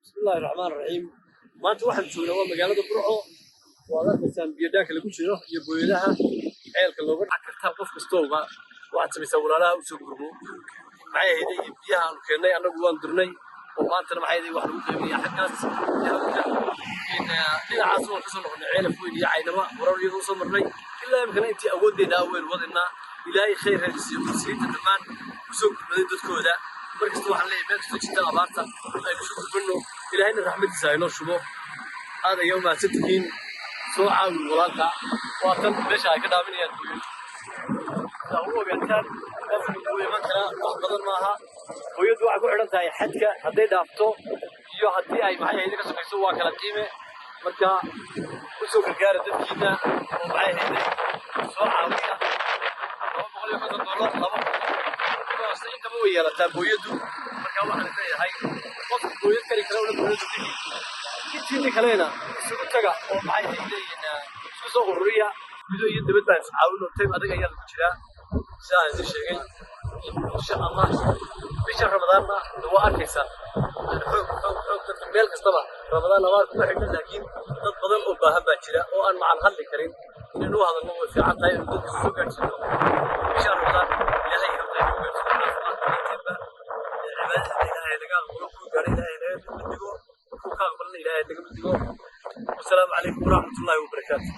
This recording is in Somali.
Bismillahi raxmaan raxiim. Maanta waxaan joognaa waa magaalada Burco. Waad arkaysaan biyodhaanka lagu jiro iyo booyadaha ceelka looga dhac kartaa. Qof kastooba waxaad samaysaa, walaalaha usoo gurmo. Maxay ahayd iyo biyaha aanu keennay annagu waan durnay oo maantana maxay ahayd wax lagu qaybinaya xaggaas dhinacaas. Waan kasoo noqonay Ceelaf Weyn iyo Caynaba horar iyadoo usoo marnay. Ilaa imikana intii awooddeena weyn wadaynaa. Ilaahay khayr hesiyo muslimiinta dhammaan usoo gurmaday dadkooda. Markasta waxaan leeyahay, meel kastoo jirta abaarta aynu isu gurmanno, Ilaahayna raxmadiisa aynoo shubo. Aad ayaa u mahadsan tihiin. Soo caawi walaalka. Waa tan meesha ay ka dhaaminayaan booyadu. Saa u ogaataan, qofku wuu iman karaa, wax badan maaha. Booyadu waxay ku xidhan tahay xadka. Hadday dhaafto iyo haddii ay maxay ahayd ka sokayso, waa kala qiime. Marka u soo gargaara dadkiina oo maxay ahayd soo caawiya. $250, 200 intaba way yeelataa booyadu. Marka waxaan leeyahay, qofka booyad kari kara una booyadu bixi, intiinni kalena isugu taga oo maxay ahayd isku soo ururiya. Gudo iyo dibad baan iscaawino. Time adag ayaa lagu jiraa, sidaan idin sheegay. Insha Allah bisha Ramadaanna waa arkaysaa xoog xoog xoog dadka meel kastaba. Ramadaan abaar kuma xidhna, laakiin dad badan oo baahan baa jira oo aan macal hadli karin. Inaynu u hadalno way fiican tahay, inuu dadka soo gaadhsiino bisha Ramadaan. Ilaahay horta inuu gaadhsiino caafimaad dhammaantiinba. Cibaadada Ilaahay naga aqbalo, kuu gaadha Ilaahay naga mid dhigo, kuu ka aqbalna Ilaahay naga mid dhigo. Wasalaamu calaykum waraxmatullaahi wabarakaatu.